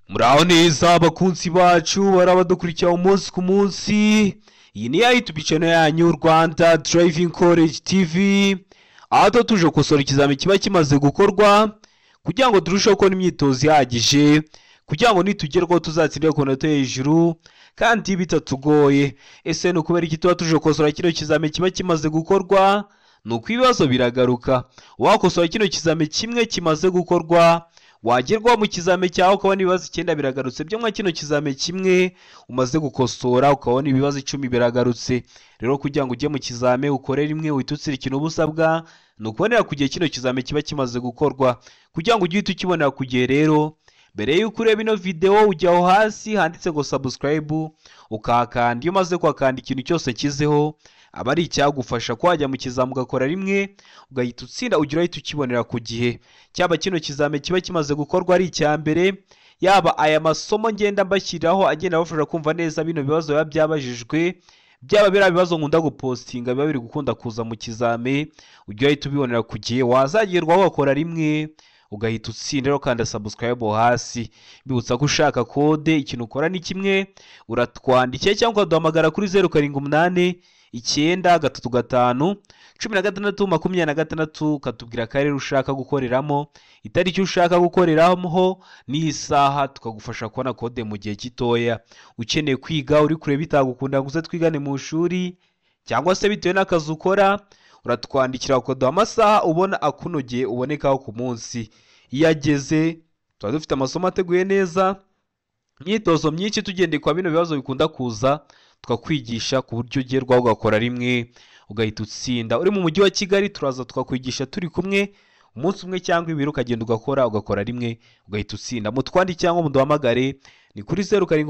Muraho neza abakunzi bacu bari abadukurikira umunsi ku munsi. Iyi ni ya YouTube channel yanyu Rwanda Driving College TV, aho tuba tuje gukosora ikizami kiba kimaze gukorwa kugira ngo turusheho kubona imyitozo ihagije, kugira ngo nitugerwaho tuzatsinde ku manota yo hejuru kandi bitatugoye. Ese ni ukubera iki tuba tuje gukosora kino kizami kiba kimaze gukorwa? Ni uko ibibazo biragaruka. Wakosora kino kizami kimwe kimaze gukorwa, wagerwaho mu kizame cyawe ukabona ibibazo 9 biragarutse, byo mwa kino kizame kimwe umaze gukosora ukabona ibibazo 10 biragarutse. Rero kugira ngo ujye mu kizame ukore rimwe witutsire ikintu ubusabwa, ni ukubonera ku gihe kino kizame kiba kimaze gukorwa. Kugira ngo ujye uhita ukibonera ku gihe rero, mbere y'uko ureba ino video ujya aho hasi handitse ngo subscribe ukahakanda. Iyo umaze kuhakanda ikintu cyose nshyizeho aba ari icyagufasha ko wajya mu kizame ugakora rimwe ugahita utsinda, ugira uhita ukibonera ku gihe. Cyaba kino kizame kiba kimaze gukorwa ari icya mbere, yaba aya masomo ngenda mbashyiriraho agenda abafasha kumva neza bino bibazo biba byabajijwe, byaba biriya bibazo nkunda gupostinga biba biri gukunda kuza mu kizame, ujya uhita ubibonera ku gihe. Wazagerwaho ugakora rimwe ugahita utsinda. Rero kanda subscribe hasi. Mbibutsa ko ushaka kode ikintu ukora ni kimwe, uratwandikiye cyangwa ukaduhamagara kuri 078 9 3 5 16 26, ukatubwira akarere ushaka gukoreramo, itariki ushaka gukoreramo n'isaha, tukagufasha kubona kode mu gihe gitoya. Ukeneye kwiga uri kure bitagukunda ngo uze twigane mu ishuri, cyangwa se bitewe n'akazi ukora, uratwandikira ukaduha amasaha ubona akunogeye ubonekaho ku munsi. Iyo ageze tuba dufite amasomo ateguye neza, imyitozo myinshi tugendeye kwa bino bibazo bikunda kuza, tukakwigisha ku buryo ugerwaho ugakora rimwe ugahita utsinda. Uri mu mujyi wa Kigali turaza tukakwigisha turi kumwe umunsi umwe cyangwa ibiri, ukagenda ugakora rimwe ugahita utsinda. Mutwandike cyangwa muduhamagare ni kuri 078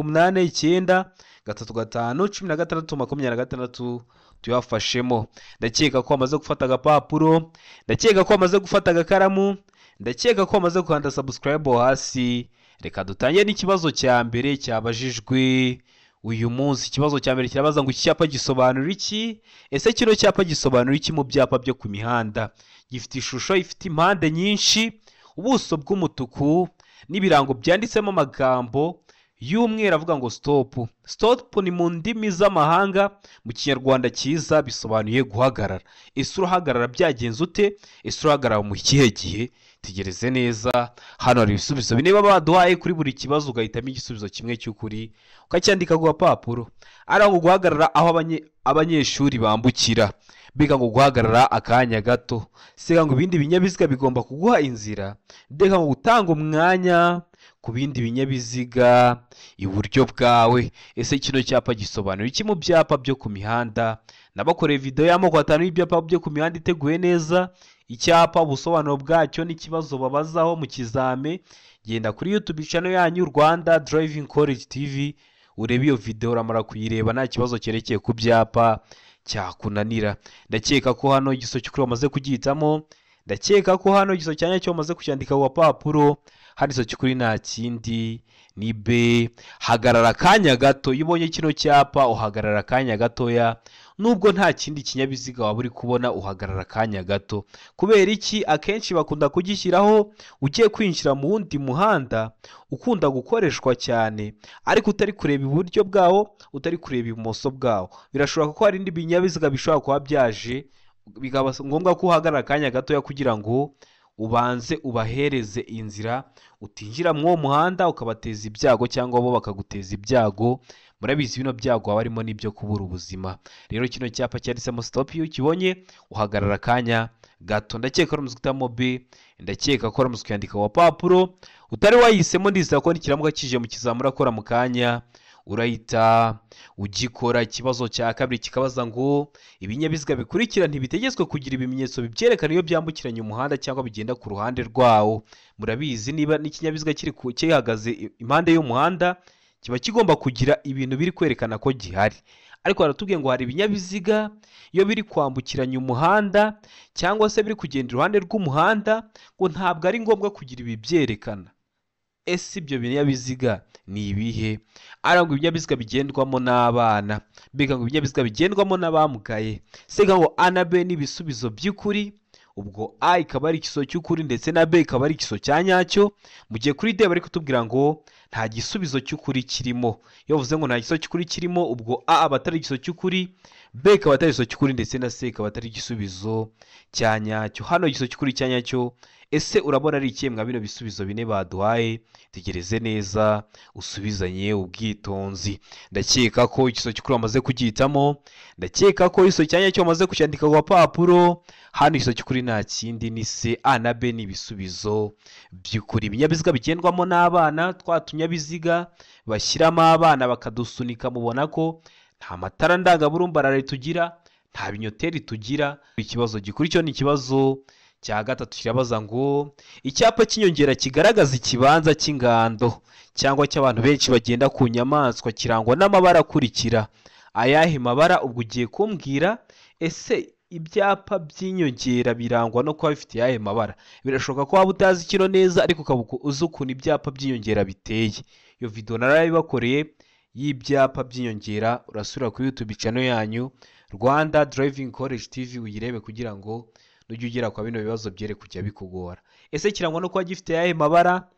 9 3 5 16 26, tuyafashemo. Ndakeka ko wamaze gufata agapapuro, ndakeka ko wamaze gufata agakaramu, ndakeka ko wamaze gukanda subscribe hasi. Reka dutangire n'ikibazo cya mbere cyabajijwe uyu munsi. Ikibazo cya mbere kirabaza ngo iki cyapa gisobanura iki? Ese kino cyapa gisobanura iki mu byapa byo ku mihanda? Gifite ishusho ifite impande nyinshi, ubuso bw'umutuku n'ibirango byanditsemo amagambo y'umweru avuga ngo stop. Stop ni mu ndimi z'amahanga, mu Kinyarwanda cyiza bisobanuye guhagarara. Ese urahagarara byagenze ute? Ese urahagarara mu kihe gihe? Tegereze neza, hano hari ibisubizo bine baba baduhaye kuri buri kibazo, ugahitamo igisubizo kimwe cy'ukuri ukacyandika ku gapapuro. Ari ngo guhagarara aho abanyeshuri bambukira, biga ngo guhagarara akanya gato, siga ngo ibindi binyabiziga bigomba kuguha inzira, ndeka ngo gutanga umwanya ku bindi binyabiziga iburyo bwawe. Ese kino cyapa gisobanura iki mu byapa byo ku mihanda? Nabakoreye video y'amoko 5 y'ibyapa byo ku mihanda iteguye neza, icyapa, ubusobanuro bwacyo n'ikibazo babazaho mu kizame. Genda kuri YouTube channel yanyu Rwanda Driving College TV urebe iyo video, uramara kuyireba nta kibazo cyerekeye ku byapa cyakunanira. Ndakeka ko hano igiso cy'ukuri wamaze kugihitamo, ndakeka ko hano igiso cyanya cyo wamaze kucyandika ku gapapuro. Hano igiso cy'ukuri nta kindi ni B. Hagarara akanya gato. Iyo ubonye kino cyapa uhagarara akanya gatoya, nubwo nta kindi kinyabiziga waba uri kubona uhagarara akanya gato. Kubera iki? Akenshi bakunda kugishyiraho ugiye kwinjira mu wundi muhanda ukunda gukoreshwa cyane, ariko utari kureba iburyo bwawo, utari kureba ibumoso bwawo. Birashoboka ko hari indi binyabiziga bishobora kuba byaje, bikaba ngombwa ko uhagarara akanya gatoya kugira ngo ubanze ubahereze inzira, utinjira muri uwo muhanda ukabateza ibyago cyangwa bo bakaguteza ibyago. Murabizi bino byago haba harimo n'ibyo kubura ubuzima. Rero kino cyapa cyanditsemo stop, iyo ukibonye uhagarara akanya gato. Ndakeka ko guhitamo B, ndakeka ko uramutse ukiyandika ku gapapuro utari wayihisemo, ndizera ko nikiramuka kije mu kizamura urakora mu kanya urahita ugikora. Ikibazo cya kabiri kikabaza ngo ibinyabiziga bikurikira ntibitegetswe kugira ibimenyetso bibyerekana iyo byambukiranya umuhanda cyangwa bigenda ku ruhande rwawo. Murabizi niba n'ikinyabiziga kiri gihagaze impande y'umuhanda kiba kigomba kugira ibintu biri kwerekana ko gihari, ariko baratubwiye ngo hari ibinyabiziga iyo biri kwambukiranya umuhanda cyangwa se biri kugenda iruhande rw'umuhanda ngo ntabwo ari ngombwa kugira ibi byerekana. Ese ibyo binyabiziga ni ibihe? Ari ngo ibinyabiziga bigendwamo n'abana, mbega ngo ibinyabiziga bigendwamo n'abamugaye, sega ngo A na B ni ibisubizo by'ukuri. Ubwo A ikaba ari igisubizo cy'ukuri ndetse na B ikaba ari igisubizo cya nyacyo. Mu gihe kuri D bari kutubwira ngo nta gisubizo cy'ukuri kirimo. Iyo bavuze ngo nta gisubizo cy'ukuri kirimo, ubwo A aba atari igisubizo cy'ukuri, B ikaba atari igisubizo cy'ukuri ndetse na C ikaba atari igisubizo cya nyacyo. Hano igisubizo cy'ukuri cya nyacyo ese urabona ari ikihe mwa bino bisubizo bine baduhaye? Tegereze neza usubizanye ubwitonzi. Ndakeka ko igisubizo cy'ukuri wamaze kugihitamo, ndakeka ko igisubizo cya nyacyo wamaze kucyandika ku gapapuro. Hano igisubizo cy'ukuri nta kindi ni C. A na B ni ibisubizo by'ukuri. Ibinyabiziga bigendwamo n'abana, twa tunyabiziga bashyiramo abana bakadusunika, mubona ko nta matara ndangaburumbarare tugira, nta binyoteri tugira. Ikibazo gikurikiyeho ni ikibazo cya gatatu, kirabaza ngo icyapa cy'inyongera kigaragaza ikibanza cy'ingando cyangwa cy'abantu benshi bagenda ku nyamaswa kirangwa n'amabara akurikira. Ayahe mabara? Ubwo ugiye kumbwira ese ibyapa by'inyongera birangwa no kuba bifite ayahe mabara? Birashoboka ko waba utazi kino neza, ariko ukaba uzi ukuntu ibyapa by'inyongera biteye. Iyo video narayibakoreye y'ibyapa by'inyongera, urasubira kuri YouTube channel yanyu Rwanda Driving College TV uyirebe kugira ngo nujya ugera kwa bino bibazo byere kujya bikugora. Ese kirangwa no kuba gifite ayahe mabara?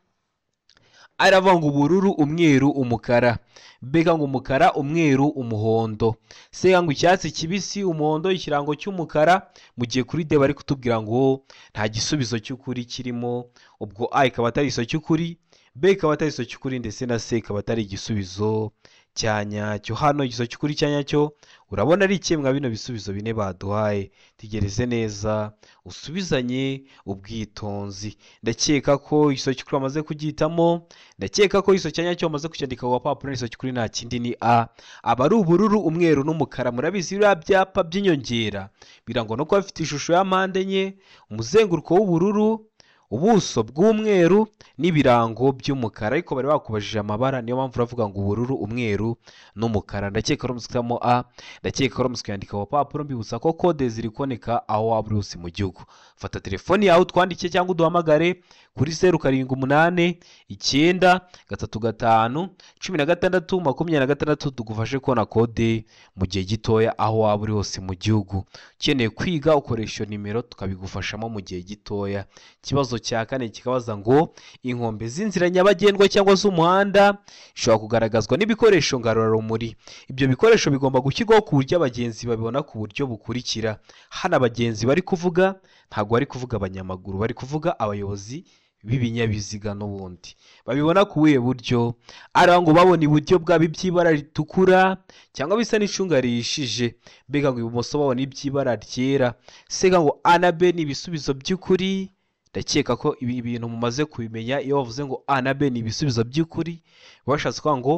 Aravuga ngo ubururu, umweru, umukara. B ngo umukara, umweru, umuhondo. C ngo icyatsi kibisi, umuhondo, ikirango cy'umukara. Mu gihe kuri D bari kutubwira ngo nta gisubizo cy'ukuri kirimo. Ubwo A ikaba atari igisubizo cy'ukuri, B ikaba atari igisubizo cy'ukuri ndetse na C ikaba atari igisubizo cya nyacyo. Hano igisubizo cy'ukuri cya nyacyo urabona ari ikihe mwa bino bisubizo bine baduhaye? Tegereze neza usubizanye ubwitonzi. Ndakeka ko igisubizo cy'ukuri wamaze kugihitamo, ndakeka ko igisubizo cya nyacyo wamaze kucyandika ku gapapuro. Igisubizo cy'ukuri nta kindi ni A. Aba ari ubururu, umweru n'umukara. Murabizi biriya byapa by'inyongera birangwa no kuba bifite ishusho ya mpande enye, umuzenguruko w'ubururu, ubuso bw'umweru n'ibirango by'umukara. Ariko bari bakubajije amabara, niyo mpamvu uravuga ngo ubururu, umweru n'umukara. Ndakeka ko musukamo A, ndakeka ko musukandika ku papuro. Mbibutsa ko kode ziri kuboneka aho waba uri hose mu gihugu. Fata telefoni yawe utwandike cyangwa uduhamagare kuri 0 7 8 9 3 5 16 26, tugufashe kubona kode mu gihe gitoya aho waba uri hose mu gihugu. Ukeneye kwiga ukoresha iyo nimero tukabigufashamo mu gihe gitoya. Ikibazo cya kane kikabaza ngo inkombe z'inzira nyabagendwa cyangwa z'umuhanda ishobora kugaragazwa n'ibikoresho ngarurarumuri. Ibyo bikoresho bigomba gushyirwaho ku buryo abagenzi babibona ku buryo bukurikira. Hano abagenzi bari kuvuga ntabwo bari kuvuga abanyamaguru, bari kuvuga abayobozi b'ibinyabiziga n'ubundi. Babibona ku buhe buryo? Ari ngo babona iburyo bwabo iby'ibara ritukura cyangwa bisa n'icunga rihishije, mbega ngo ibumoso babona iby'ibara ryera. Sega ngo A na B ni ibisubizo by'ukuri. Ndakeka ko ibi bintu mumaze kubimenya. Iyo bavuze ngo A na B ni ibisubizo by'ukuri, bashatse kuvuga ngo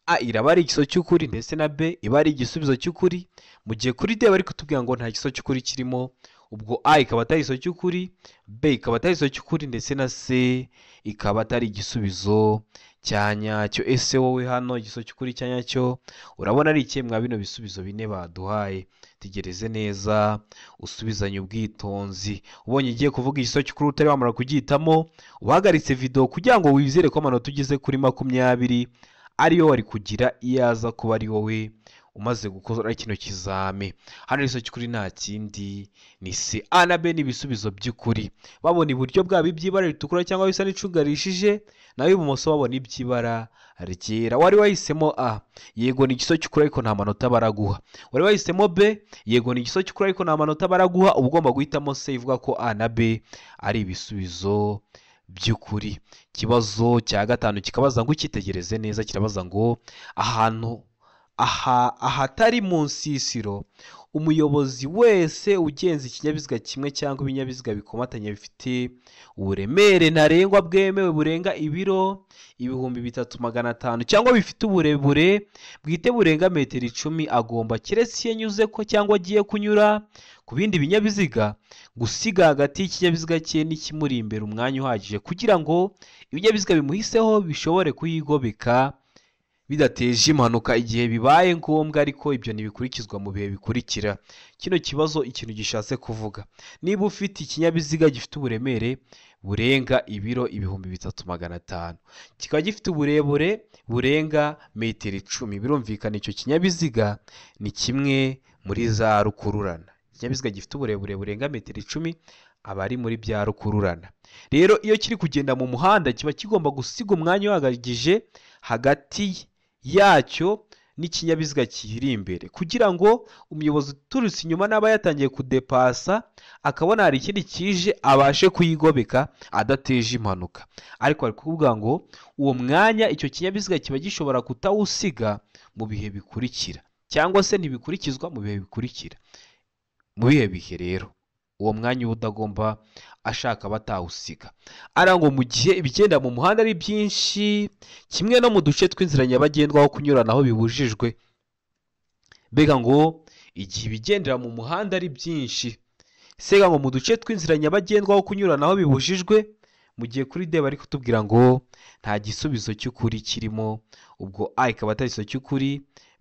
A iraba ari igisubizo cy'ukuri ndetse na B iba ari igisubizo cy'ukuri. Mu gihe kuri D bari kutubwira ngo nta gisubizo cy'ukuri kirimo. Ubwo A ikaba atari igisubizo cy'ukuri, B ikaba atari igisubizo cy'ukuri ndetse na C ikaba atari igisubizo cya nyacyo. Ese wowe hano igisubizo cy'ukuri cya nyacyo urabona ari ikihe mwa bino bisubizo bine baduhaye? Tegereze neza usubizanye ubwitonzi. Ubonye ugiye kuvuga igisubizo cy'ukuri utari wamara kugihitamo, uhagaritse video kugira ngo wizere ko amanota ugeze kuri 20 ariyo wari kugira iyo aza kuba ari wowe umaze gukora kino kizame. Hano igisubizo cy'ukuri nta kindi ni C. A na B ni ibisubizo by'ukuri. Babona iburyo bwabo iby'ibara ritukura cyangwa bisa n'icunga rihishije, naho ibumoso babona iby'ibara ryera. Wari wahisemo A, yego ni igisubizo cy'ukuri ariko nta manota baraguha. Wari wahisemo B, yego ni igisubizo cy'ukuri ariko nta manota baraguha. Uba ugomba guhitamo C ivuga ko A na B ari ibisubizo by'ukuri. Ikibazo cya gatanu kikabaza ngo ukitegereze neza, kirabaza ngo ahantu ahatari mu nsisiro umuyobozi wese ugenza ikinyabiziga kimwe cyangwa ibinyabiziga bikomatanye bifite uburemere ntarengwa bwemewe burenga ibiro 3500 cyangwa bifite uburebure bwite burenga metero 10 agomba, keretse iyo anyuze ko cyangwa agiye kunyura ku bindi binyabiziga, gusiga hagati y'ikinyabiziga cye n'ikimuri imbere umwanya uhagije kugira ngo ibinyabiziga bimuhiseho bishobore kuyigobeka bidateje impanuka igihe bibaye ngombwa, ariko ibyo ntibikurikizwa mu bihe bikurikira. Kino kibazo ikintu gishatse kuvuga, niba ufite ikinyabiziga gifite uburemere burenga ibiro 3500 kikaba gifite uburebure burenga metero 10, birumvikana icyo kinyabiziga ni kimwe muri za rukururana. Ikinyabiziga gifite uburebure burenga metero 10 aba ari muri bya rukururana. Rero iyo kiri kugenda mu muhanda kiba kigomba gusiga umwanya uhagije hagati yacyo n'ikinyabiziga kiri imbere, kugira ngo umuyobozi uturutse inyuma naba yatangiye kudepasa akabona hari ikindi kije abashe kuyigobeka adateje impanuka. Ariko bari kuvuga ngo uwo mwanya icyo kinyabiziga kiba gishobora kutawusiga mu bihe bikurikira, cyangwa se ntibikurikizwa mu bihe bikurikira. Mu bihe bihe rero uwo mwanya uba udagomba ashaka batawusiga. Ara ngo mu gihe ibigenda mu muhanda ari byinshi, kimwe no mu duce tw'inzira nyabagendwa aho kunyuranaho bibujijwe. Mbega ngo igihe ibigendera mu muhanda ari byinshi, sega ngo mu duce tw'inzira nyabagendwa aho kunyuranaho bibujijwe, mu gihe kuri D bari kutubwira ngo nta gisubizo cy'ukuri kirimo, ubwo A ikaba atari igisubizo cy'ukuri,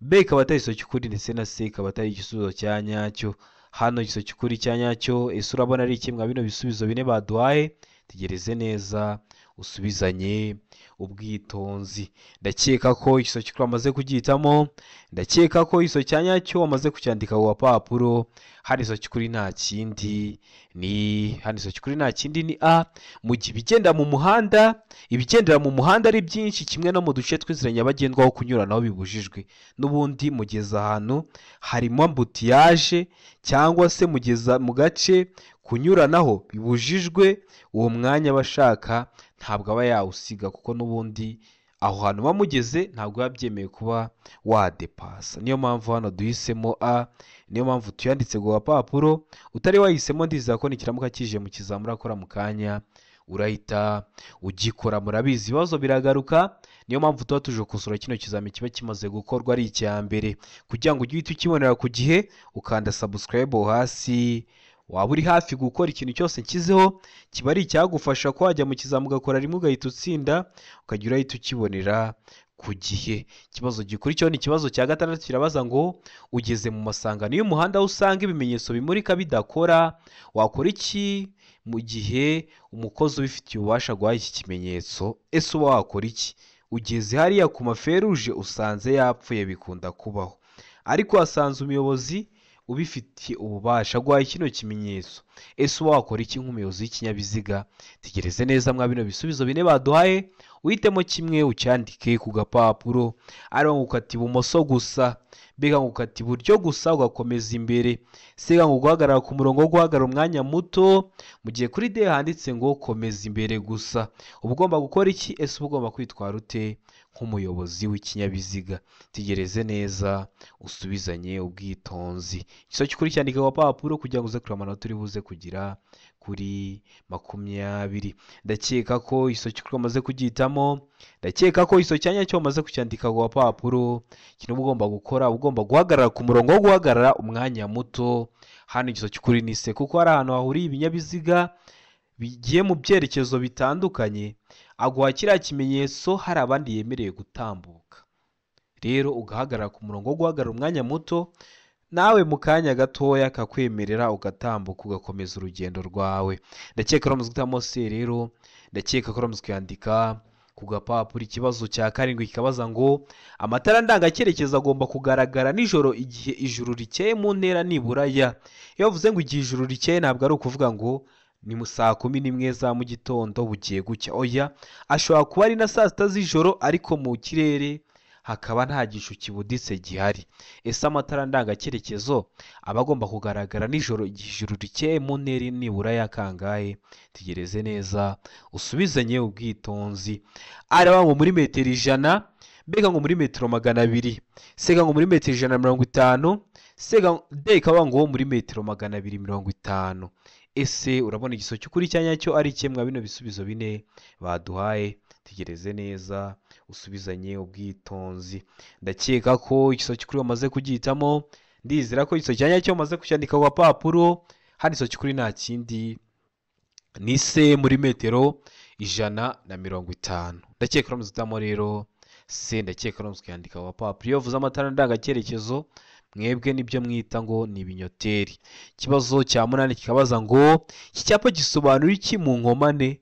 B ikaba atari igisubizo cy'ukuri, ndetse na C ikaba atari igisubizo cya nyacyo. Hano igisubizo cy'ukuri cya nyacyo ese urabona ari iki mwa bino bisubizo bine baduhaye? Tegereze neza usubizanye ubwitonzi. Ndakeka ko igisubizo cy'ukuri wamaze kugihitamo, ndakeka ko igisubizo cya nyacyo wamaze kucyandika ku gapapuro. Hano igisubizo cy'ukuri nta kindi ni, hano igisubizo cy'ukuri nta kindi ni A. Mu gihe ibigenda mu muhanda, ibigendera mu muhanda ari byinshi, kimwe no mu duce tw'inzira nyabagendwa aho kunyuranaho bibujijwe. N'ubundi mugeze ahantu harimo embouteillage, cyangwa se mugeza mu gace kunyuranaho bibujijwe, uwo mwanya aba ashaka ntabwo aba yawusiga, kuko n'ubundi aho hantu muba mugeze ntabwo biba byemewe kuba wadepasa. Niyo mpamvu hano duhisemo A, niyo mpamvu tuyanditse ku gapapuro. Utari wahisemo ndizera ko nikiramuka kije mu kizamini urakora mu kanya urahita ugikora. Murabizi ibibazo biragaruka, niyo mpamvu tuba tuje gukosora kino kizami kiba kimaze gukorwa ari icya mbere, kugira ngo ujye uhita ukibonera ku gihe. Ukanda subscribe hasi, waba uri hafi gukora ikintu cyose nshyizeho kiba ari icyagufasha ko wajya mu kizami ugakora rimwe ugahita utsinda, ukajya urahita ukibonera ku gihe. Ikibazo gikurikiyeho ni ikibazo cya gatandatu, kirabaza ngo ugeze mu masangano y'umuhanda aho usanga ibimenyetso bimurika bidakora, wakora iki mu gihe umukozi ubifitiye ububasha aguhaye iki kimenyetso? Ese uba wakora iki? Ugeze hariya ku maferuje usanze yapfuye, bikunda kubaho, ariko wasanze umuyobozi ubifitiye ububasha aguhaye kino kimenyetso, ese uba wakora iki nk'umuyobozi w'ikinyabiziga? Tegereze neza mwa bino bisubizo bine baduhaye, uhitemo kimwe ucyandike ku gapapuro. Ariho ngo ukata ibumoso gusa, mbega ngo ukata iburyo gusa ugakomeza imbere, sega ngo guhagarara ku murongo wo guhagarara umwanya muto, mu gihe kuri D handitse ngo komeza imbere gusa. Uba ugomba gukora iki? Ese uba ugomba kwitwara ute nk'umuyobozi w'ikinyabiziga? Tegereze neza usubizanye ubwitonzi. Igisubizo cy'ukuri cyandike ku gapapuro kugira ngo uze kureba amanota uri buze kugira kuri 20. Ndakeka ko igisubizo cy'ukuri wamaze kugihitamo, ndakeka ko igisubizo cya nyacyo wamaze kucyandika ku gapapuro. Ikintu uba ugomba gukora, uba ugomba guhagarara ku murongo wo guhagarara umwanya muto. Hano igisubizo cy'ukuri ni C, kuko hari ahantu hahuriye ibinyabiziga bigiye mu byerekezo bitandukanye, aguha kiriya kimenyetso hari abandi yemereye gutambuka. Rero ugahagarara ku murongo wo guhagarara umwanya muto, nawe mu kanya gatoya kakwemerera ugatambuka ugakomeza urugendo rwawe. Ndakeka ko guhitamo C rero, ndakeka ko uramaze kuyandika ku gapapuro. Ikibazo cya karindwi kikabaza ngo amatara ndangacyerekezo agomba kugaragara nijoro igihe ijuru rikeye mu ntera nibura ya. Iyo bavuze ngo igihe ijuru rikeye ntabwo ari ukuvuga ngo ni mu saa 11 za mu gitondo bugiye gucya, oya, ashobora kuba ari na saa 6 z'ijoro ariko mu kirere hakaba nta gicu kibuditse gihari. Ese amatara ndangacyerekezo aba agomba kugaragara nijoro igihe ijuru rikeye mu ntera nibura ya kangahe? Tegereze neza usubizanye ubwitonzi. Araba ngo muri metero 100, mbega ngo muri metero 200, sega ngo muri metero 150, sega D ikaba ngo muri metero 250. Ese urabona igisubizo cy'ukuri cya nyacyo ari ikihe mwa bino bisubizo bine baduhaye? Tegereze neza usubizanye ubwitonzi. Ndakeka ko igisubizo cy'ukuri wamaze kugihitamo, ndizera ko igisubizo cya nyacyo wamaze kucyandika ku gapapuro. Hano igisubizo cy'ukuri nta kindi ni C muri metero 150. Ndakeka uramaze guhitamo rero C, ndakeka uramaze kuyandika ku gapapuro. Iyo bavuze amatara ndangacyerekezo mwebwe nibyo mwita ngo ni ibinyoteri. Ikibazo cya munani kikabaza ngo iki cyapa gisobanura iki mu nkomane?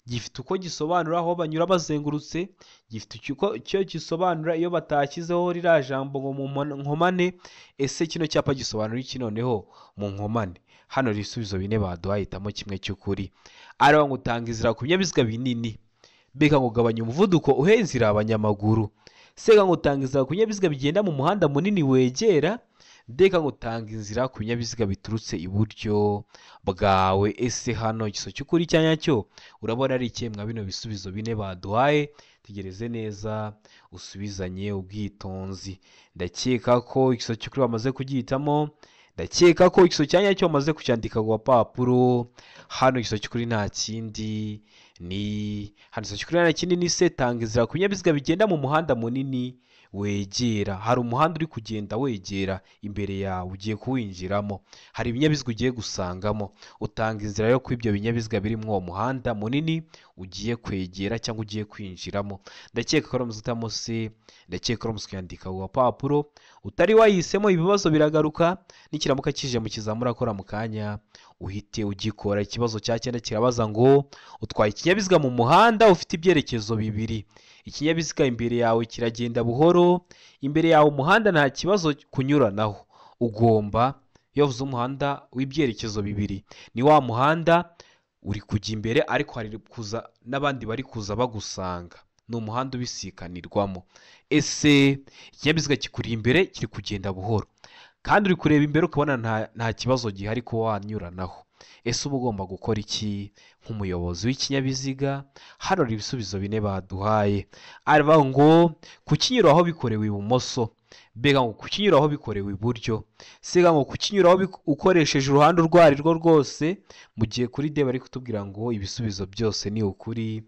Gifite uko gisobanura aho banyura bazengurutse, gifite uko icyo gisobanura iyo batashyizeho ririya jambo ngo mu nkomane. Ese kino cyapa gisobanura iki noneho mu nkomane? Hano ibisubizo bine baduhaye, hitamo kimwe cy'ukuri. Ariho ngo utanga inzira ku binyabiziga binini, B ngo gabanya umuvuduko uhe inzira abanyamaguru, C ngo utanga inzira ku binyabiziga bigenda mu muhanda munini wegera, D ngo utanga inzira ku binyabiziga biturutse iburyo bwawe. Ese hano igisubizo cy'ukuri cya nyacyo urabona ari ikihe mwa bino bisubizo bine baduhaye? Tegereze neza usubizanye ubwitonzi. Ndakeka ko igisubizo cy'ukuri bamaze kugihitamo, ndakeka ko igisubizo cya nyacyo bamaze kucyandika ku gapapuro. Hano igisubizo cy'ukuri nta kindi ni hano igisubizo cy'ukuri nta kindi ni C, tanga inzira ku binyabiziga bigenda mu muhanda munini wegera. Hari umuhanda uri kugenda wegera imbere yawe, ugiye kuwinjiramo, hari ibinyabiziga ugiye gusangamo, utanga inzira yo ku ibyo binyabiziga biri muri uwo muhanda munini ugiye kwegera cyangwa ugiye kwinjiramo. Ndakeka ko ari uhitamo C, ndakeka ko ari kuyandika ku gapapuro. Utari wayihisemo ibibazo biragaruka, nikiramuka kije mu kizamura akora mu kanya uhite ugikora. Ikibazo cya 9 kirabaza ngo utwaye ikinyabiziga mu muhanda ufite ibyerekezo bibiri, ikinyabiziga imbere yawe kiragenda buhoro, imbere yawe umuhanda nta kibazo kunyuranaho, ugomba, iyo uvuze umuhanda w'ibyerekezo bibiri ni wa muhanda uri kujya imbere ariko hari kuza n'abandi bari kuza bagusanga, ni umuhanda ubisikanirwamo. Ese ikinyabiziga kikuri imbere kiri kugenda buhoro kandi uri kureba imbere ukabona nta kibazo gihari ko wanyuranaho, ese uba ugomba gukora iki nk'umuyobozi w'ikinyabiziga? Hano hari ibisubizo bine baduhaye. Aravuga ngo kukinyuraho bikorewe ibumoso, B ngo kukinyuraho bikorewe iburyo, C ngo kukinyuraho ukoresheje uruhande urwo ari rwo rwose, mu gihe kuri D bari kutubwira ngo ibisubizo byose ni ukuri.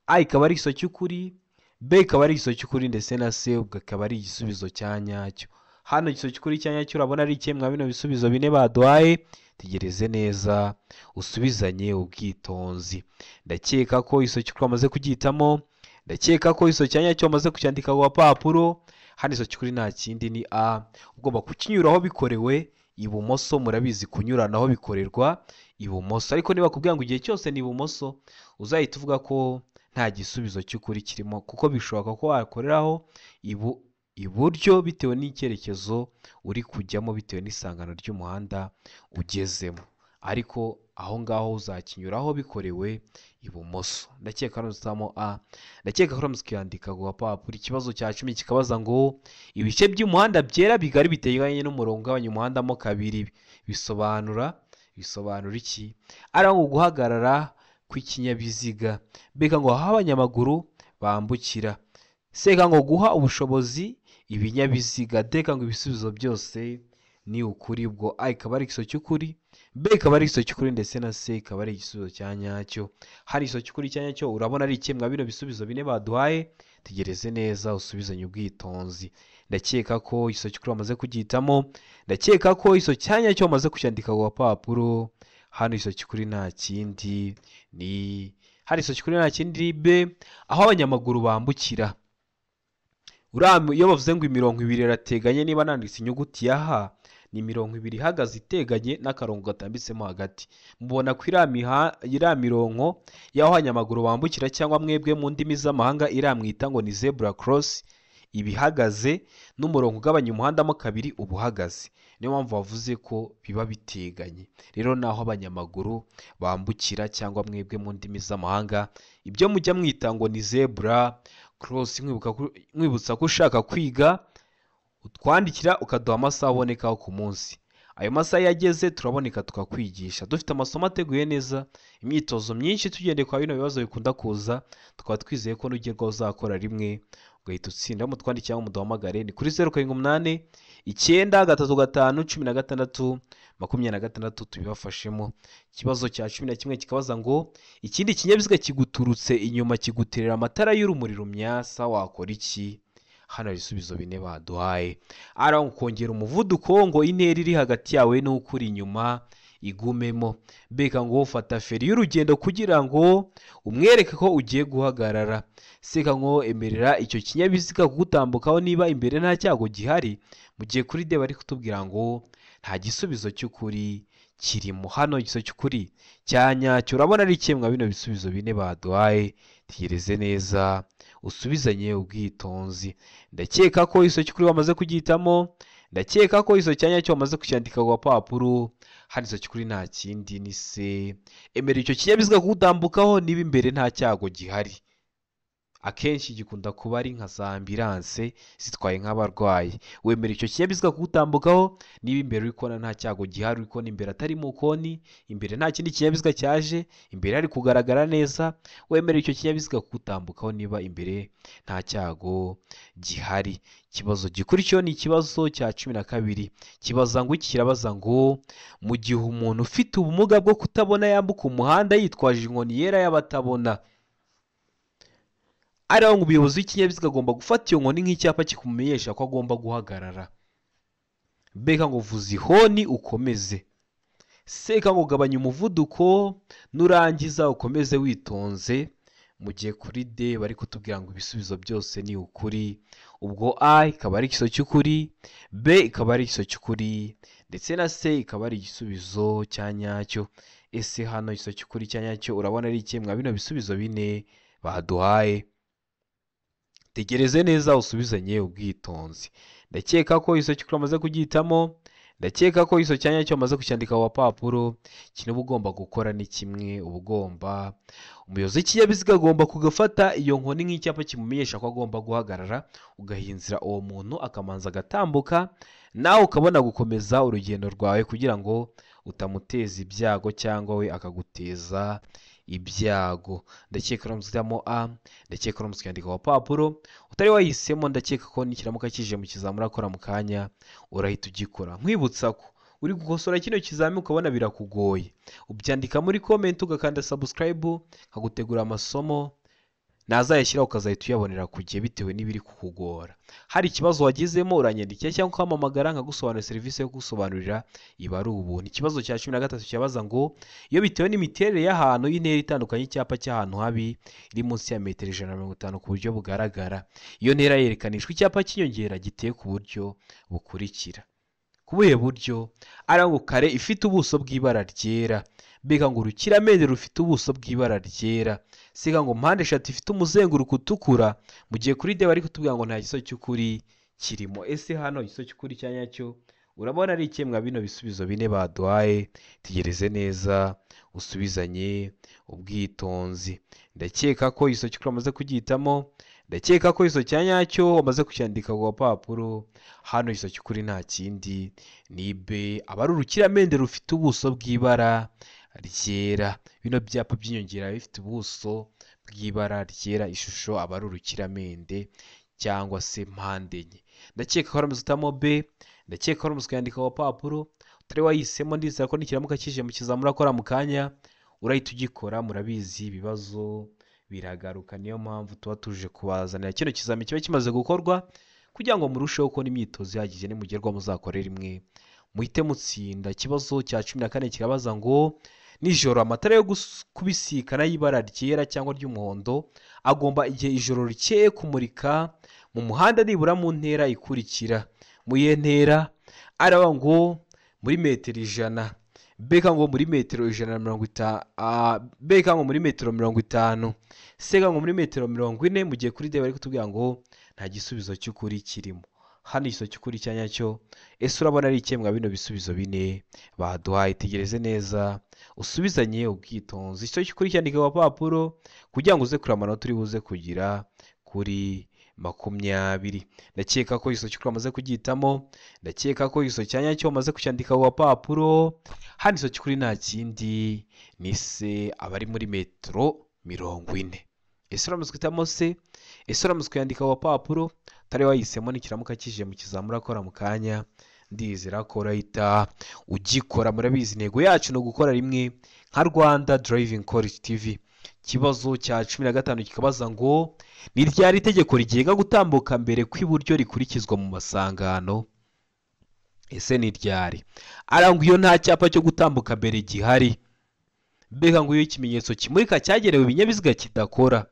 A ikaba ari igisubizo cy'ukuri, B ikaba ari igisubizo cy'ukuri, ndetse na C ubwo akaba ari igisubizo cya nyacyo. Hano igisubizo cy'ukuri cya nyacyo urabona ari ikihe mwa bino bisubizo bine baduhaye? Tegereze neza usubizanye ubwitonzi. Ndakeka ko igisubizo cy'ukuri bamaze kugihitamo, ndakeka ko igisubizo cya nyacyo bamaze kucyandika ku gapapuro. Hano igisubizo cy'ukuri nta kindi ni A, ugomba kukinyuraho bikorewe ibumoso. Murabizi kunyuranaho bikorerwa ibumoso, ariko niba bakubwira ngo igihe cyose ni ibumoso uzahita uvuga ko nta gisubizo cy'ukuri kirimo, kuko bishoboka ko wakoreraho iburyo bitewe n'icyerekezo uri kujyamo, bitewe n'isangano ry'umuhanda ugezemo, ariko aho ngaho uzakinyuraho bikorewe ibumoso. Ndakeka ko uzamo A, ndakeka ko uramutse ukiyandika ku gapapuro. Ikibazo cya 10 kikabaza ngo ibice by'umuhanda byera bigari biteganye n'umurongo ugabanya umuhanda mo kabiri bisobanura iki? Ari ngo guhagarara kw'ikinyabiziga, B ngo aho abanyamaguru bambukira, C ngo guha ubushobozi ibinyabiziga, D ngo ibisubizo byose ni ukuri. Ubwo A ikaba ari igisubizo cy'ukuri, B ikaba ari igisubizo cy'ukuri, ndetse na C ikaba ari igisubizo cya nyacyo. Hari igisubizo cy'ukuri cya nyacyo urabona ari ikihe mwa bino bisubizo bine baduhaye? Tegereze neza usubizanye ubwitonzi. Ndakeka ko igisubizo cy'ukuri bamaze kugihitamo, ndakeka ko igisubizo cya nyacyo bamaze kucyandika ku gapapuro. Hano igisubizo cy'ukuri nta kindi ni hano igisubizo cy'ukuri nta kindi B, aho abanyamaguru bambukira. Iyo bavuze ngo imirongo ibiri irateganye, niba nanditse inyuguti ya H ni imirongo ibiri ihagaze iteganye n'akarongo gatambitsemo hagati. Mubona ko iriya mirongo y'aho abanyamaguru bambukira, cyangwa mwebwe mu ndimi z'amahanga iramwita ngo ni zebra cross, iba ihagaze n'umurongo ugabanya umuhanda mo kabiri uba uhagaze. Niyo mpamvu bavuze ko biba biteganye. Rero naho abanyamaguru bambukira, cyangwa mwebwe mu ndimi z'amahanga ibyo mujya mwita ngo ni zebra cross. Nkwibutsa ko ushaka kwiga utwandikira ukaduha amasaha abonekaho ku munsi. Ayo masaha yageze turaboneka tukakwigisha. Dufite amasomo ateguye neza, imyitozo myinshi tugendeye kwa bino bibazo bikunda kuza, tukaba twizeye ko nugerwaho uzakora rimwe ugahita utsinda. Mutwandikira cyangwa muduhamagare ni kuri 0 7 8 9 3 5 16 26 tubibafashemo. Ikibazo cya 11 kikabaza ngo ikindi kinyabiziga kiguturutse inyuma kiguterera amatara y'urumuri rumyasa, wakora iki? Hano ibisubizo bine baduhaye. Ara kongera umuvuduko ngo intera iri hagati yawe n'ukuri inyuma igumemo, B ngo ufata feri y'urugendo kugira ngo umwereke ko ugiye guhagarara, C ngo emerera icyo kinyabiziga kugutambukaho niba imbere nta cyago gihari, mu gihe kuri D bari kutubwira ngo nta gisubizo cy'ukuri kirimo. Hano igisubizo cy'ukuri cya nyacyo urabona ari ikihe mwa bino bisubizo bine baduhaye? Tegereze neza usubizanye ubwitonzi. Ndakeka ko igisubizo cy'ukuri bamaze kugihitamo, ndakeka ko igisubizo cya nyacyo bamaze kucyandika ku gapapuro. Hano igisubizo cy'ukuri nta kindi ni C. Emera icyo kinyabiziga kugutambukaho niba imbere nta cyago gihari. Akenshi gikunda kuba ari nka za ambilanse zitwaye nk'abarwayi. Wemera icyo kinyabiziga kugutambukaho niba imbere uri kubona nta cyago gihari, uri kubona imbere atari mu koni, imbere nta kindi kinyabiziga cyaje, imbere hari kugaragara neza, wemera icyo kinyabiziga kugutambukaho niba imbere nta cyago gihari. Ikibazo gikurikiyeho ni ikibazo cya 12. Kibaza ngo iki? Kirabaza ngo mu gihe umuntu ufite ubumuga bwo kutabona yambuka umuhanda yitwaje inkoni yera y'abatabona, ariho ngo umuyobozi w'ikinyabiziga agomba gufata iyo nkoni nk'icyapa kikumenyesha ko agomba guhagarara. Beka ngo vuza ihoni ukomeze. Seka ngo gabanya umuvuduko nurangiza ukomeze witonze. Mu gihe kuri D bari kutubwira ngo ibisubizo byose ni ukuri. Ubwo A ikaba ari igisubizo cy'ukuri, B ikaba ari igisubizo cy'ukuri, ndetse na C ikaba ari igisubizo cya nyacyo. Ese hano igisubizo cy'ukuri cya nyacyo urabona ari ikihe mwa bino bisubizo bine baduhaye? Tegereze neza usubizanye ubwitonzi. Ndakeka ko igisubizo cy'ukuri wamaze kugihitamo, ndakeka ko igisubizo cya nyacyo wamaze kucyandika ku gapapuro. Ikintu uba ugomba gukora ni kimwe, uba ugomba, umuyobozi w'ikinyabiziga agomba kugafata iyo nkoni nk'icyapa kimumenyesha ko agomba guhagarara, ugahinzira uwo muntu akamanza agatambuka, nawe ukabona gukomeza urugendo rwawe kugira ngo utamuteza ibyago cyangwa we akaguteza ibyago. Ndakeka uramutse uhitamo A, ndakeka uramutse ukandika ku gapapuro. Utari wahisemo ndakeka ko nikiramuka kije mu kizamini urakora mu kanya urahita ugikora. Nkwibutsa ko uri gukosora kino kizamini ukabona birakugoye, ubyandika muri comment ugakanda subscribe, nkagutegura amasomo nazayashyiraho ukazahita uyabonera ku gihe bitewe n'ibiri kukugora. Hari ikibazo wagizemo uranyandikira cyangwa ukampamagara nkagusobanurira, serivisi yo kugusobanurira iba ari ubuntu. Ikibazo cya 13 cyabaza ngo iyo bitewe n'imiterere y'ahantu y'intera itandukanye icyapa cy'ahantu habi iri munsi ya metero 150 ku buryo bugaragara, iyo ntera yerekanishwa icyapa cy'inyongera giteye ku buryo bukurikira. Ku buhe buryo? Ari ngo kare ifite ubuso bw'ibara ryera, mbega ngo urukiramende rufite ubuso bw'ibara ryera, sega ngo mpande eshatu ifite umuzenguruko utukura. Mu gihe kuri D bari kutubwira ngo nta gisubizo cy'ukuri kirimo. Ese hano igisubizo cy'ukuri cya nyacyo urabona ari ikihe mwa bino bisubizo bine baduhaye? Tegereze neza usubizanye ubwitonzi. Ndakeka ko igisubizo cy'ukuri wamaze kugihitamo, ndakeka ko igisubizo cya nyacyo wamaze kucyandika ku gapapuro. Hano igisubizo cy'ukuri nta kindi ni B, aba ari urukiramende rufite ubuso bw'ibara ryera. Bino byapa by'inyongera bifite ubuso bw'ibara ryera, ishusho aba ari urukiramende cyangwa se mpande enye. Ndakeka ko uramutse uhitamo B, ndakeka ko uramutse ukayandika ku gapapuro. Utari wahisemo ndizera ko nikiramuka kije mu kizamini urakora mu kanya urahita ugikora. Murabizi ibibazo biragaruka, niyo mpamvu tuba tuje kubazanira kino kizamini kiba kimaze gukorwa kugira ngo murusheho kubona imyitozo ihagije, nimugerwa muzakore rimwe muhite mutsinda. Ikibazo cya 14 kirabaza ngo nijoro amatara yo kubisikana y'ibara ryera cyangwa ry'umuhondo agomba igihe ijoro rikeye kumurika mu muhanda nibura mu ntera ikurikira. Mu iyihe ntera? Araba ngo muri metero 100, beka ngo muri metero 150, beka ngo muri metero 50, sega ngo muri metero 40. Mu gihe kuri D bari kutubwira ngo nta gisubizo cy'ukuri kirimo. Hano igisubizo cy'ukuri cya nyacyo ese urabona ari ikihe mwa bino bisubizo bine baduhaye? Tegereze neza usubizanye ubwitonzi. Igisubizo cy'ukuri cyandika ku gapapuro kugira ngo uze kureba amanota uri buze kugira kuri 20. Ndakeka ko igisubizo cy'ukuri wamaze kugihitamo, ndakeka ko igisubizo cya nyacyo wamaze kucyandika ku gapapuro. Hano igisubizo cy'ukuri nta kindi ni C, aba ari muri metero 40. Ese uramutse uhitamo C? Ese uramutse ukayandika ku gapapuro? Utari wahisemo nikiramuka kije mu kizamini urakora mu kanya ndizera ko urahita ugikora. Murabizi intego yacu ni ugukora rimwe nka Rwanda Driving College TV. Ikibazo cya 15 kikabaza ngo ni ryari itegeko rigenga gutambuka mbere kw'iburyo rikurikizwa mu masangano? Ese ni ryari? Arangwa iyo nta cyapa cyo gutambuka mbere gihari, mbega ngo iyo ikimenyetso kimurika cyagenewe ibinyabiziga kidakora,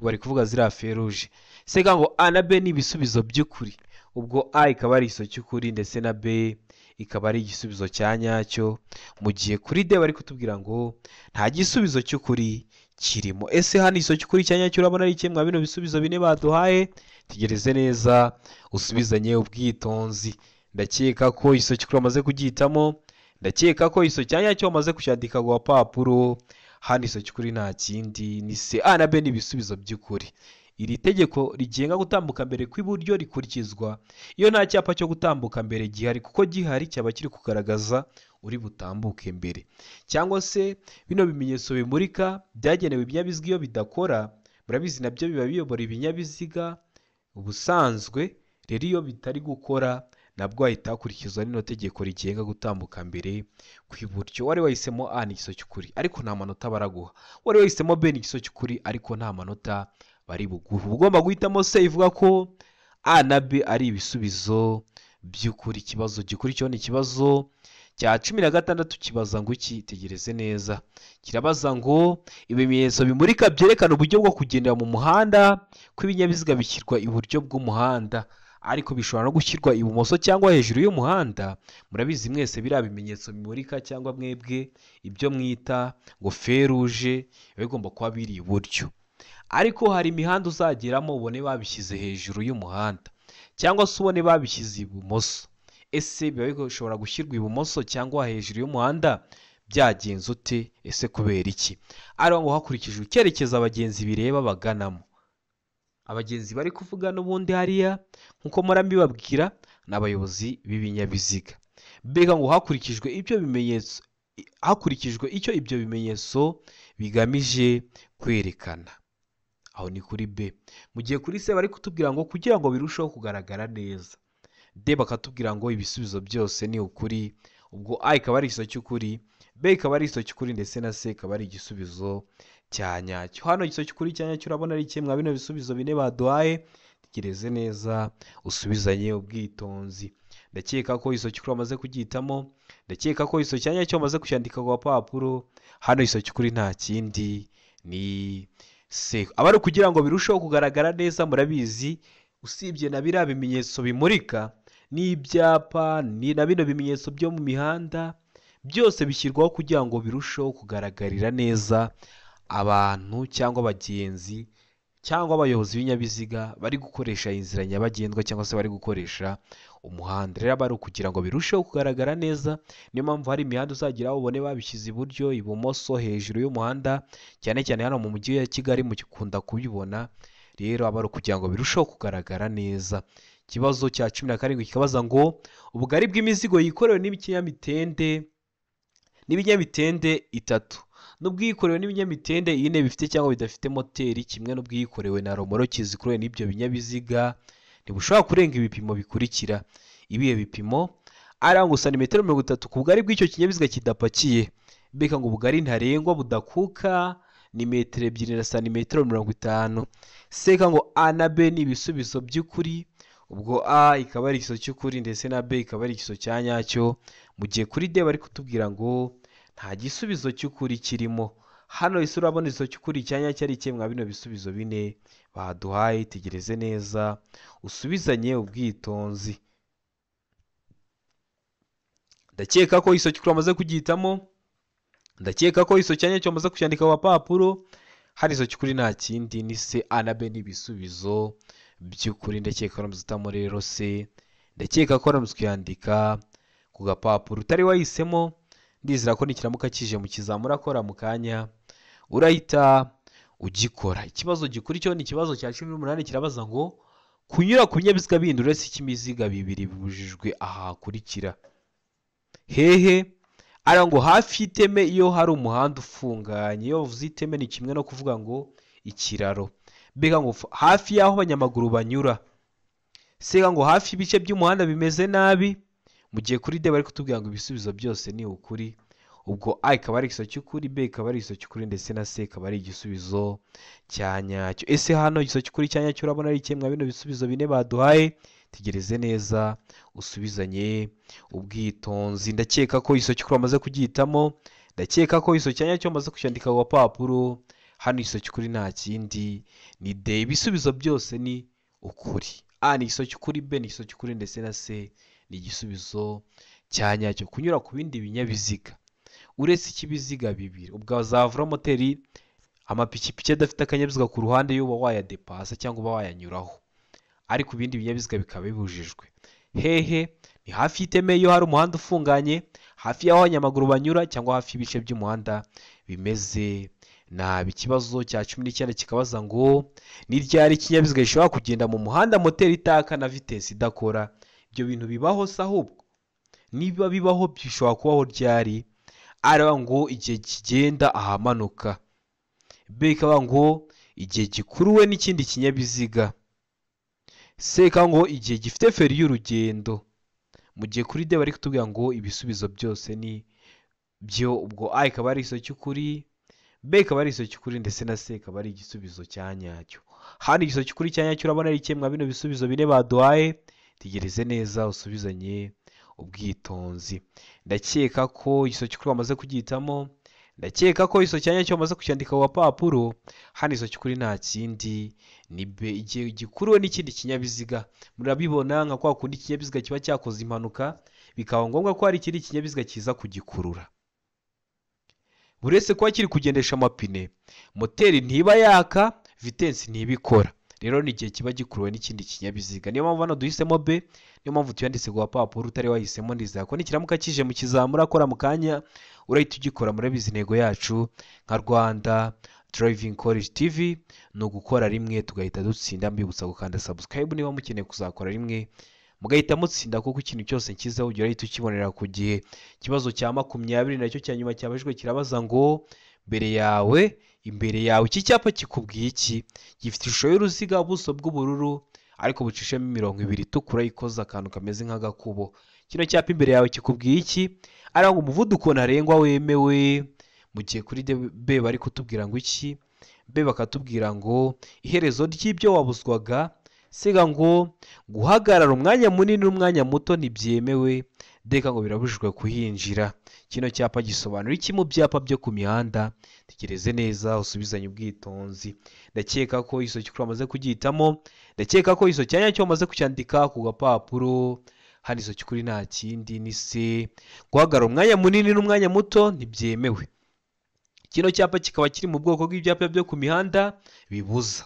bari kuvuga ziriya feruje. Sega ngo A na B ni ibisubizo by'ukuri, ubwo A ikaba ari igisubizo cy'ukuri ndetse na B ikaba ari igisubizo cya nyacyo. Mu gihe kuri D bari kutubwira ngo nta gisubizo cy'ukuri kirimo. Ese hano igisubizo cy'ukuri cya nyacyo urabona ari ikihe mwa bino bisubizo bine baduhaye? Tegereze neza usubizanye ubwitonzi. Ndakeka ko igisubizo cy'ukuri wamaze kugihitamo, Ndakeka ko iso cyanya cyo wamaze kucyandika ku gapapuro. Hano iso cy'ukuri nta kindi ni C. A na B ni ibisubizo by'ukuri. Iri tegeko rigenga gutambuka mbere kw'iburyo rikurikizwa iyo nta cyapa cyo gutambuka mbere gihari, kuko gihari cyaba kiri kugaragaza uri butambuke mbere. Cyangwa se bino bimenyetso bimurika byagenewe ibinyabiziga iyo bidakora, murabizi nabyo biba biyobora ibinyabiziga ubusanzwe, rero iyo bitari gukora nabwo hahita hakurikizwa rino tegeko rigenga gutambuka mbere kw'iburyo. Wari wahisemo A ni igiso cy'ukuri ariko nta manota baraguha, wari wahisemo B ni igiso cy'ukuri ariko nta manota bari buguhe. Uba ugomba guhitamo C ivuga ko A na B ari ibisubizo by'ukuri. Ikibazo gikurikiyeho ni ikibazo cya 16, kibaza ngo iki? Tegereze neza. Kirabaza ngo ibimenyetso bimurika byerekana uburyo bwo kugendera mu muhanda kw'ibinyabiziga bishyirwa iburyo bw'umuhanda, ariko bishobora no gushyirwa ibumoso cyangwa hejuru y'umuhanda. Murabizi mwese biriya bimenyetso bimurika cyangwa mwebwe ibyo mwita ngo feruje biba bigomba kuba biri iburyo, ariko hari imihanda uzageramo ubone babishyize hejuru y'umuhanda cyangwa se ubone babishyize ibumoso. Ese biba bishobora gushyirwa ibumoso cyangwa hejuru y'umuhanda byagenze ute? Ese kubera iki? Ari ngo hakurikijwe icyerekezo abagenzi bireba baganamo. Abagenzi bari kuvuga n'ubundi hariya nkuko murambibabwira ni abayobozi b'ibinyabiziga. Mbega ngo hakurikijwe ibyo bimenyetso, hakurikijwe icyo ibyo bimenyetso bigamije kwerekana. Aho ni kuri B. Mu gihe kuri C bari kutubwira ngo kugira ngo birusheho kugaragara neza. D bakatubwira ngo ibisubizo byose ni ukuri, ubwo A ikaba ari igisubizo cy'ukuri, B ikaba ari igisubizo cy'ukuri ndetse na C ikaba ari igisubizo cya nyacyo. Hano igisubizo cy'ukuri cya nyacyo urabona ari kimwe bino bisubizo bine baduhaye. Tegereze neza usubizanye ubwitonzi. Ndakeka ko igisubizo cy'ukuri wamaze kugihitamo, ndakeka ko igisubizo cya nyacyo wamaze kucyandika ku gapapuro. Hano igisubizo cy'ukuri nta kindi ni C. Aba ari ukugira ngo birusheho kugaragara neza. Murabizi usibye na biriya bimenyetso bimurika n'ibyapa ni na bino bimenyetso byo mu mihanda byose bishyirwaho kugira ngo birusheho kugaragarira neza abantu cyangwa abagenzi cyangwa abayobozi b'ibinyabiziga bari gukoresha inzira nyabagendwa cyangwa se bari gukoresha umuhanda. Rero aba ari ukugira ngo birusheho kugaragara neza. Niyo mpamvu hari imihanda uzagira aho ubone babishyize iburyo, ibumoso, hejuru y'umuhanda, cyane cyane hano mu mujyi wa Kigali mukunda kubibona. Rero aba ari ukugira ngo birusheho kugaragara neza. Ikibazo cya 17 kikabaza ngo ubugari bw'imizigo yikorewe n'ibinyamitende 3 n'ubwikorewe n'ibinyamitende 4 bifite cyangwa bidafite moteri kimwe n'ubwikorewe na romoroki zikuruwe n'ibyo binyabiziga ntibushobora kurenga ibipimo bikurikira. Ibihe bipimo? Arangwa santimetero 30 ku bugari bw'icyo kinyabiziga kidapakiye. Mbega ngo ubugari ntarengwa budakuka ni metero 2 na santimetero 50. Seka ngo A na B ni ibisubizo by'ukuri, ubwo A ikaba ari igisubizo cy'ukuri ndetse na B ikaba ari igisubizo cya nyacyo. Mu gihe kuri D bari kutubwira ngo nta gisubizo cy'ukuri kirimo. Hano ese urabona igisubizo cy'ukuri cya nyacyo ari ikihe mwa bino bisubizo bine baduhaye? Tegereze neza usubizanye ubwitonzi. Ndakeka ko igisubizo cy'ukuri wamaze kugihitamo, ndakeka ko igisubizo cya nyacyo wamaze kucyandika ku gapapuro. Hari igisubizo cy'ukuri nta kindi ni C. A na B ni ibisubizo by'ukuri. Ndakeka ko wamaze rero C, ndakeka ko wamaze kuyandika ku gapapuro. Utari wahisemo ndizera ko nikiramuka kije mu kizamura akora mu kanya urahita ugikora. Ikibazo gikurikiyeho ni ikibazo cya 18, kirabaza ngo kunyura ku binyabiziga bindi uretse icy'imiziga 2 bibujijwe aha hakurikira. Hehe? Ari ngo hafi y'iteme iyo hari umuhanda ufunganye. Iyo bavuze iteme ni kimwe no kuvuga ngo ikiraro. Mbega ngo hafi y'aho abanyamaguru banyura. Sega ngo hafi y'ibice by'umuhanda bimeze nabi. Mu gihe kuri D bari kutubwira ngo ibisubizo byose ni ukuri, ubwo A ikaba ari igisubizo cy'ukuri, B ikaba ari igisubizo cy'ukuri ndetse na C ikaba ari igisubizo cya nyacyo. Ese hano igisubizo cy'ukuri cya nyacyo urabona ari ikihe mwa bino bisubizo bine baduhaye? Tegereze neza usubizanye ubwitonzi. Ndakeka ko igisubizo cy'ukuri wamaze kugihitamo, ndakeka ko igisubizo cya nyacyo wamaze kucyandika ku gapapuro. Hano igisubizo cy'ukuri nta kindi ni D. Ibisubizo byose ni ukuri. A ni igisubizo cy'ukuri, B ni igisubizo cy'ukuri ndetse na C ni igisubizo cya nyacyo. Kunyura ku bindi binyabiziga uretse icy'ibiziga 2, ubwo za velomoteri, amapikipiki adafite akanyabiziga ku ruhande yo uba wayadepasa cyangwa uba wayanyuraho, ariko ibindi binyabiziga bikaba bibujijwe. Hehe? Ni hafi y'iteme iyo hari umuhanda ufunganye, hafi y'aho abanyamaguru banyura, cyangwa hafi y'ibice by'umuhanda bimeze nabi. Ikibazo cya 19 kikabaza ngo ni ryari ikinyabiziga gishobora kugenda mu muhanda moteri itaka na vitesi idakora? Ibyo bintu bibaho se? Ahubwo niba bibaho bishobora kubaho ryari? Araba ngo igihe kigenda ahamanuka, B ikaba ngo igihe gikuruwe n'ikindi kinyabiziga, C ikaba ngo igihe gifite feri y'urugendo. Mu gihe kuri D bari kutubwira ngo ibisubizo byose ni byo, ubwo A ikaba ari igisubizo cy'ukuri, B ikaba ari igisubizo cy'ukuri, ndetse na C ikaba ari igisubizo cya nyacyo. Hano igisubizo cy'ukuri cya nyacyo urabona ari kimwe bino bisubizo bine baduhaye. Tegereze neza usubizanye ubwitonzi. Ndakeka ko igisubizo cy'ukuri bamaze kugihitamo, ndakeka ko igisubizo cya nyacyo bamaze kucyandika ku gapapuro. Hano igisubizo cy'ukuri nta kindi ni B, igihe gikuruwe n'ikindi kinyabiziga. Murabibona nka kwa kundi ikinyabiziga kiba cyakoze impanuka bikaba ngombwa ko hari ikindi kinyabiziga kiza kugikurura. Uretse kuba kiri kugendesha amapine, moteri ntiba yaka, vitesi ntibikora. Rero ni igihe kiba gikuruwe n'ikindi kinyabiziga. Niyo mpamvu hano duhisemo B, niyo mpamvu tuyanditse ku gapapuro. Utari wahisemo ndizera ko nikiramuka kije mu kizamura akora mu kanya urahita ugikora. Murabizi intego yacu nka Rwanda Driving College TV ni ugukora rimwe tugahita dutsinda. Mbibutsa gukanda subscribe niba mukeneye kuzakora rimwe mugahita mutsinda, kuko ikintu cyose nshyizeho ujya urahita ukibonera ku gihe. Ikibazo cya 20 nacyo cya nyuma cyabajijwe kirabaza ngo mbere yawe, imbere yawe iki cyapa kikubwiye iki? Gifite ishusho y'uruziga, ubuso bw'ubururu ariko bucishemo imirongo ibiri itukura ikoze akantu kameze nk'agakubo. Kino cyapa imbere yawe kikubwiye iki? Aranga umuvuduko ntarengwa wemewe. Mu gihe kuri B bari kutubwira ngo iki? B bakatubwira ngo iherezo ry'ibyo wabuzwaga, siga ngo guhagarara umwanya munini n'umwanya muto ntibyemewe, D ngo birabujijwe kuhinjira. Kino cyapa gisobanura iki mu byapa byo ku mihanda? Tekereze neza usubizanye ubwitonzi. Ndakeka ko igisubizo cy'ukuri bamaze kugihitamo, ndakeka ko igisubizo cya nyacyo bamaze kucyandika ku gapapuro. Hano igisubizo cy'ukuri nta kindi ni C, guhagarara umwanya munini n'umwanya muto ntibyemewe. Kino cyapa kikaba kiri mu bwoko bw'ibyapa byo ku mihanda bibuza.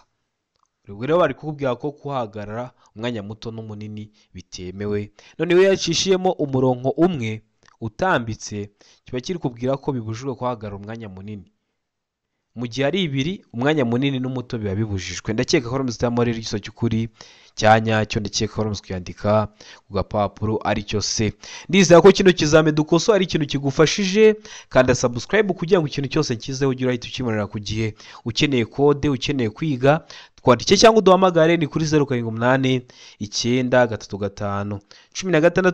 Ubwo rero bari kukubwira ko kuhagarara umwanya muto n'umunini bitemewe. Noneho iyo yacishiyemo umurongo umwe utambitse kiba kiri kubwira ko bibujijwe kuhagarara umwanya munini. Mu gihe ari ibiri, umwanya munini n'umuto biba bibujijwe. Ndakeka ko muzitamo rero igisubizo cy'ukuri cya nyacyo, ndakeka ko muzikuyandika ku gapapuro aricyo C. Ndizera ko kino kizame dukoso ari ikintu kigufashije. Kanda subscribe kugira ngo ikintu cyose nshyizeho ujye urahita ukibonera ku gihe. Ukeneye kode, ukeneye kwiga, twandike cyangwa uduhamagare ni kuri 078 935 16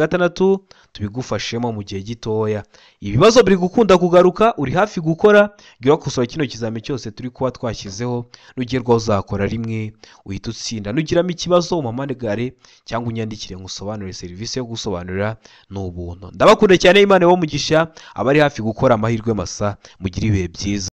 26, tubigufashemo mu gihe gitoya. Ibibazo biri gukunda kugaruka, uri hafi gukora, jya urakosora kino kizame cyose turi kuba twashyizeho. Nugerwaho uzakora rimwe uhita utsinda. Nugiramo ikibazo umpamagare cyangwa unyandikire ngusobanurire. Serivisi yo gusobanurira ni ubuntu. Ndabakunda cyane, Imana ibahe umugisha. Abari hafi gukora amahirwe masa, mugire ibihe byiza.